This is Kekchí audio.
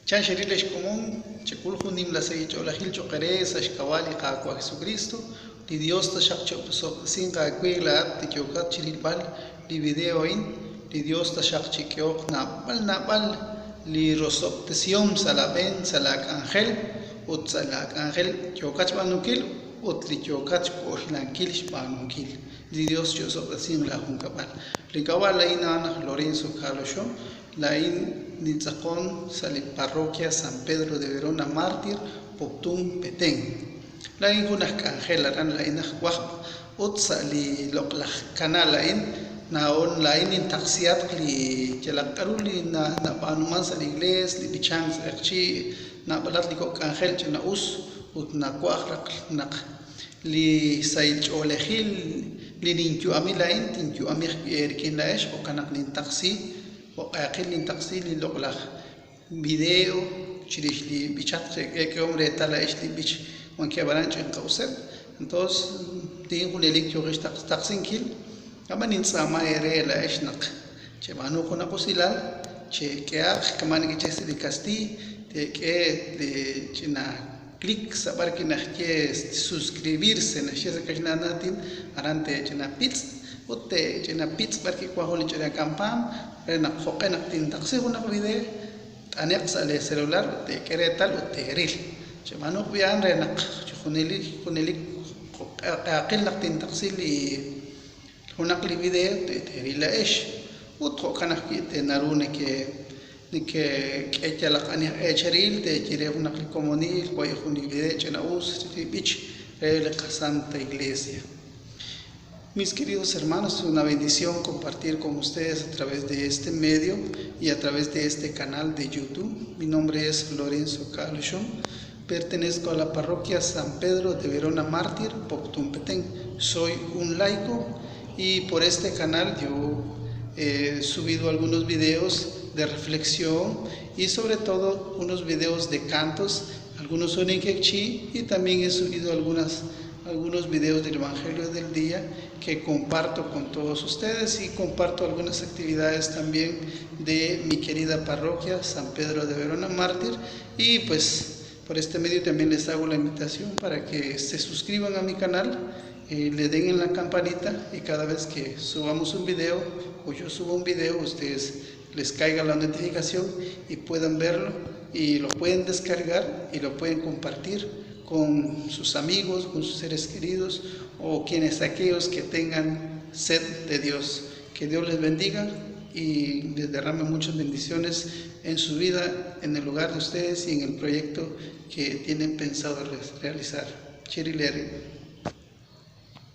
Chan xeril ex komon, chek'ul jun nimla sahil ch'oolejil cho'q eere sa' xk'ab'a' li Qaawa' Jesukristo. Li Dios taxaq chi'osob'tesinq aawe laa'at li yookat chirilb'al li video a'in. Li Dios taxaq chik'ehoq naab'al naab'al li rosob'tesihom sa' laa b'een, sa' laa k'anjel ut sa' laa k'anjel yookat xb'aanunkil ut li yookat xk'oxlankil xb'aanunkil. Li Dios chi'osob'tesinq laa junkab'al. Li k'ab'a' laa'in a'an aj Lorenzo Calo Xon. Laa'in nintz'aqon sa' li parroquia San Pedro de Verona Mártir, Poptún, Petén. Laa'in jun aj k'anjel aran, laa'in aj wajb' ut sa' li loq'laj canal a'in naon laa'in nintaqsihatq li yalaq k'a'ru li nab'aanuman sa' li iglees, li b'ichank sa' q'eqchi', naab'alatq li kok' k'anjel ch'ina'us ut nawaj raj naq li sahil ch'oolejil li ninyu'ami laa'in tinyu'ami ajwi' eerik'in laa'ex, jo'kan naq nintaqsi jo'q'ehaqil nintaqsi li loq'laj video chirix li b'ichatq eek'ehom reetal laa'ex li b'ich wankeb' aran ch'inqa'useb'. Entonces tin junelik yooqex taqsinkil, ab'an nintz'aama eere laa'ex naq cheb'aanu junaq usilal, chek'ehaq kama' neke'chej sa' li kastiiy, teek'e li ch'ina clic sa' b'ar wi' naxye suscribirse, naxye sa' kaxlan aatin, aran teech'ina pitz' ut teech'ina pitz' b'ar wi' wank jun li ch'ina kampaan re naq jo'q'e naq tintaqsi junaq video t'ane'q sa' lee celular ut teek'e reetal ut teeril. Cheb'aanuq b'i' a'an re naq chi junelik junelik jo'q'ehaqil naq tintaqsi li junaq li video teeril laa'ex ut jo'kan ajwi' te'naru nekek'e yalaq ani aj eecheril, teeye re junaq li komonil, wahi' jun li video ch'ina'us li b'ich re li qaSanta Iglesia. Mis queridos hermanos, es una bendición compartir con ustedes a través de este medio y a través de este canal de YouTube. Mi nombre es Lorenzo Calo Xon. Pertenezco a la parroquia San Pedro de Verona Mártir, Poptún, Petén. Soy un laico y por este canal yo he subido algunos videos de reflexión y sobre todo unos videos de cantos. Algunos son en quechí y también he subido algunos videos del Evangelio del Día que comparto con todos ustedes y comparto algunas actividades también de mi querida parroquia San Pedro de Verona Mártir. Y pues por este medio también les hago la invitación para que se suscriban a mi canal, le den en la campanita y cada vez que subamos un video o yo subo un video, ustedes les caiga la notificación y puedan verlo y lo pueden descargar y lo pueden compartir con sus amigos, con sus seres queridos o quienes aquellos que tengan sed de Dios. Que Dios les bendiga y les derrame muchas bendiciones en su vida, en el hogar de ustedes y en el proyecto que tienen pensado realizar. Chirilere.